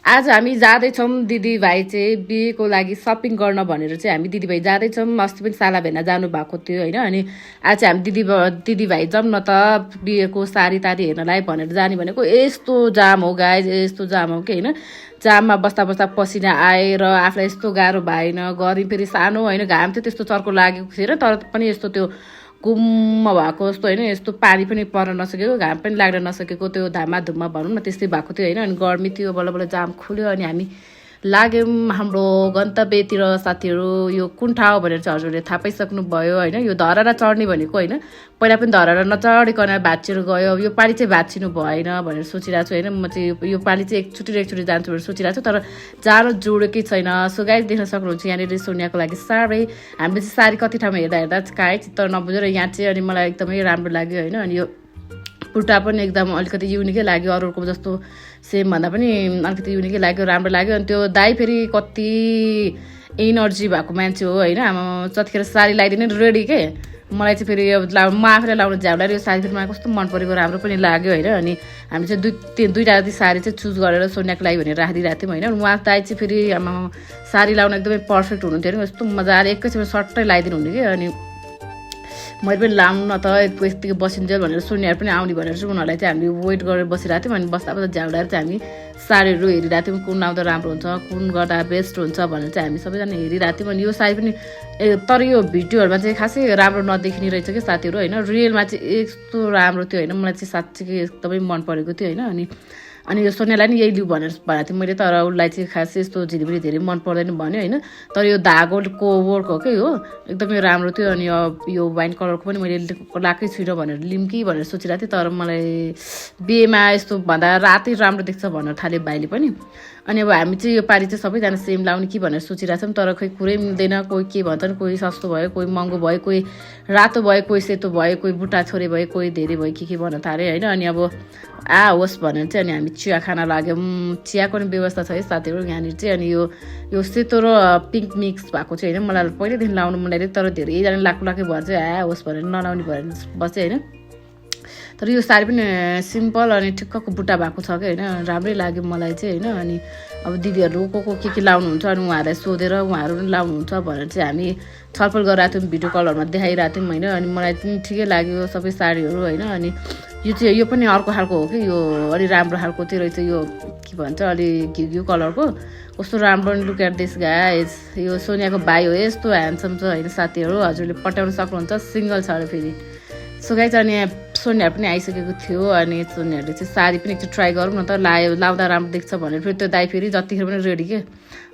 आज हामी जाँदैछौँ दिदीभाइ चाहिँ बिहेको लागि सपिङ गर्न भनेर चाहिँ हामी दिदीभाइ जाँदैछौँ। अस्ति पनि साला भेना जानु भएको थियो होइन। अनि आज चाहिँ हामी दिदीभाइ जाऊँ न त बिहेको सारी तारी हेर्नलाई भनेर जाने भनेको। यस्तो जाम हो गाइज, यस्तो जाम हो कि होइन। जाममा बस्दा बस्दा पसिना आएर आफूलाई यस्तो गाह्रो भएन। गर्मी फेरि सानो होइन, घाम चाहिँ त्यस्तो चर्को लागेको थिएन, तर पनि यस्तो त्यो गुम्म भएको जस्तो होइन। यस्तो पानी पनि पर्न नसकेको, घाम पनि लाग्न नसकेको, त्यो धामा धुम्मा भनौँ न त्यस्तै भएको थियो होइन। अनि गर्मी थियो, बल्ल बल्ल जाम खुल्यो अनि हामी लाग्यौँ हाम्रो गन्तव्यतिर। साथीहरू यो कुन ठाउँ भनेर चाहिँ हजुरले थाहा पाइसक्नुभयो होइन। यो धरहरा चढ्ने भनेको होइन, पहिला पनि धरहरा नचढिकन भाँचिएर गयो। यो पालि चाहिँ भाँचिनु भएन भनेर सोचिरहेको छु होइन। म चाहिँ यो पालि चाहिँ एकचोटि जान्छु भनेर सोचिरहेको छु, तर जानु जोडेकै छैन। सो गाइस देख्न सक्नुहुन्छ यहाँनिर सोनियाको लागि साह्रै हामीले चाहिँ सारी कति ठाउँमा हेर्दा हेर्दा काहीँ चित्त नबुझेर यहाँ चाहिँ अनि मलाई एकदमै राम्रो लाग्यो होइन। अनि यो कुर्ता पनि एकदम अलिकति युनिकै लाग्यो, अरूको जस्तो सेम भन्दा पनि अलिकति युनिकै लाग्यो, राम्रो लाग्यो। अनि त्यो दाइ फेरि कति एनर्जी भएको मान्छे हो होइन। जतिखेर साडी लगाइदिने रेडी के, मलाई चाहिँ फेरि यो म आफैलाई लाउनु झ्याउला यो साडी फेरि मलाई कस्तो मन परेको, राम्रो पनि लाग्यो होइन। अनि हामी चाहिँ दुईवटा जति साडी चाहिँ चुज गरेर सोनियाको लागि भनेर राखिदिरहेको थियौँ होइन। उहाँ दाइ चाहिँ फेरि साडी लाउन एकदमै पर्फेक्ट हुनुहुन्थ्यो होइन। यस्तो मजाले एकैछिनमा सट्टै लगाइदिनु हुने कि। अनि मैले पनि लाउनु न त यतिकै बसिन्जेल भनेर सोनियाहरू पनि आउने भनेर चाहिँ उनीहरूलाई चाहिँ हामीले वेट गरेर बसिरहेको थियौँ। अनि बस्दा बस्दा झ्याउलाएर चाहिँ हामी साडीहरू हेरिरहेको थियौँ, कुन लाउँदा राम्रो हुन्छ, कुन गर्दा बेस्ट हुन्छ भनेर चाहिँ हामी सबैजना हेरिरहेको थियौँ। अनि यो साडी पनि तर यो भिडियोहरूमा चाहिँ खासै राम्रो नदेखिने रहेछ कि साथीहरू होइन। रियलमा चाहिँ यस्तो राम्रो थियो होइन, मलाई चाहिँ साँच्चै एकदमै मन परेको थियो होइन। अनि यो सोनियालाई नि यही लिउ भनेर भनेको थिएँ मैले, तर उसलाई चाहिँ खास यस्तो झिलिमिली धेरै मन पर्दैन भन्यो होइन। तर यो धागोको वर्क हो कि हो एकदमै राम्रो थियो। अनि यो वाइन कलरको पनि मैले लाएकै छुइनँ भनेर लिउँ कि भनेर सोचिरहेको थिएँ, तर मलाई बिहेमा यस्तो भन्दा रातै राम्रो देख्छ भन्न थाल्यो भाइले पनि। अनि अब हामी चाहिँ यो पालि चाहिँ सबैजना सेम लाउने कि भनेर सोचिरहेको छौँ, तर खोइ कुरै मिल्दैन। कोही के भन्छन्, कोही सस्तो भयो, कोही महँगो भयो, कोही रातो भयो, कोही सेतो भयो, कोही बुट्टा छोरे भयो, कोही धेरै भयो, के भन्न थाल्यो होइन। अनि अब होस् भनेर चाहिँ अनि हामी चिया खान लाग्यौँ। चियाको पनि व्यवस्था छ है साथीहरू यहाँनिर चाहिँ। अनि यो सेतो र पिङ्क मिक्स भएको चाहिँ होइन, मलाई पहिल्यैदेखि लाउनु मन लाग्यो, तर धेरैजना लाकै भएर चाहिँ होस् भनेर नलाउने भएर बसेँ होइन। तर यो साडी पनि सिम्पल अनि ठिक्कको बुट्टा भएको छ कि होइन, राम्रै लाग्यो मलाई चाहिँ होइन। अनि अब दिदीहरू को के लाउनुहुन्छ अनि उहाँहरूलाई सोधेर उहाँहरू पनि लाउनुहुन्छ भनेर चाहिँ हामी छलफल गरिरहेको थियौँ, भिडियो कलहरूमा देखाइरहेको थियौँ होइन। अनि मलाई पनि ठिकै लाग्यो सबै साडीहरू होइन। अनि यो पनि अर्को खालको हो कि, यो अलि राम्रो खालको चाहिँ रहेछ, यो के भन्छ अलि घिउ कलरको, कस्तो राम्रो लुक एट दिस गाइज। यो सोनियाको भाइ हो, यस्तो ह्यान्डसम छ होइन साथीहरू, हजुरले पट्याउन सक्नुहुन्छ, सिङ्गल छ अरे फेरि। सो गाइज अनि सोनियाहरू पनि आइसकेको थियो। अनि सोनियाहरूले चाहिँ साडी पनि एकचोटि ट्राई गरौँ न त, लाउँदा राम्रो देख्छ भनेर फेरि त्यो दाइ फेरि जतिखेर पनि रेडी के।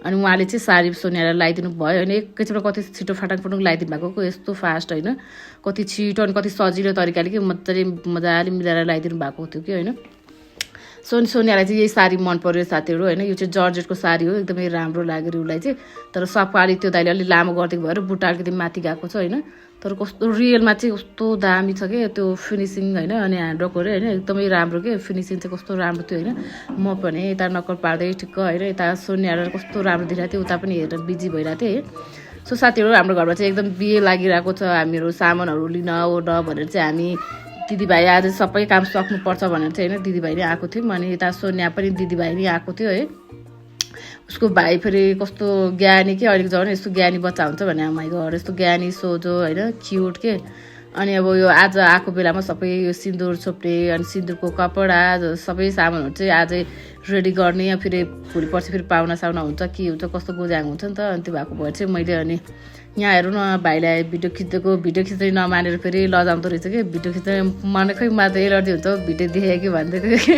अनि उहाँले चाहिँ साडी सोनियालाई लगाइदिनु भयो होइन। एकैचोटि कति छिटो फाटाक लगाइदिनु भएको, यस्तो फास्ट होइन, कति छिटो अनि कति सजिलो तरिकाले कि मजाले मिलाएर लगाइदिनु भएको थियो कि होइन। सोनियालाई चाहिँ यही साडी मन पर्यो साथीहरू होइन। यो चाहिँ जर्जेटको साडी हो, एकदमै राम्रो लाग्यो उसलाई चाहिँ। तर सपाली त्यो दाइले अलिक लामो गरिदिएको भएर बुट्टा अलिकति माथि गएको छ होइन। तर कस्तो रियलमा चाहिँ कस्तो दामी छ क्या त्यो फिनिसिङ होइन। अनि ह्यान्डवर्कहरू होइन एकदमै राम्रो के, फिनिसिङ चाहिँ कस्तो राम्रो थियो होइन। म पनि यता नक्कल पार्दै ठिक्क होइन, यता सोनियाहरू कस्तो राम्रो देखिरहेको थियो, उता पनि हेरेर बिजी भइरहेको थिएँ है। सो साथीहरू हाम्रो घरमा चाहिँ एकदम बिहे लागिरहेको छ, हामीहरू सामानहरू लिन ओर्न भनेर चाहिँ हामी दिदीभाइ आज सबै काम सक्नुपर्छ भनेर चाहिँ होइन दिदीभाइ नै आएको थियौँ। अनि यता सोनिया पनि दिदीभाइ नै आएको थियो है। उसको भाइ फेरि कस्तो ज्ञानी के, अलिक झन् यस्तो ज्ञानी बच्चा हुन्छ भने आमाई घर यस्तो ज्ञानी सोझो होइन, क्युट के। अनि अब यो आज आएको बेलामा सबै यो सिन्दुर छोप्ने अनि सिन्दुरको कपडा सबै सामानहरू चाहिँ आजै रेडी गर्ने, या फेरि भोलि पर्सि फेरि पाहुना साउना हुन्छ के हुन्छ कस्तो गोजाङ हुन्छ नि त। अनि त्यो भएको भएर चाहिँ मैले अनि यहाँ हेर्नु न भाइलाई भिडियो खिच्दै नमानेर फेरि लजाउँदो रहेछ कि। भिडियो खिच्दै मन खै मा त एलर्जी हुन्छ भिडियो देखेँ कि भन्दै थियो।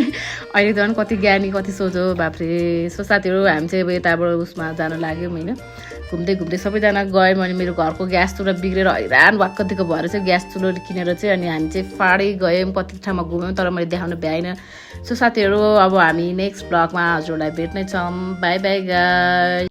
अहिले झन् कति ज्ञानी कति सोझो बाफ्रे। सो साथीहरू हामी चाहिँ अब यताबाट उसमा जान लाग्यौँ होइन। घुम्दै सबैजना गयौँ। अनि मेरो घरको ग्यास चुल्हा बिग्रेर हैरान भक्कतिको भएर चाहिँ ग्यास चुल्हा किनेर चाहिँ अनि हामी चाहिँ फाडै गयौँ, कति ठाउँमा घुम्यौँ, तर मैले देखाउन भ्याइनँ। सो साथीहरू अब हामी नेक्स्ट ब्लगमा हजुरलाई भेट्नेछौँ। By by guys.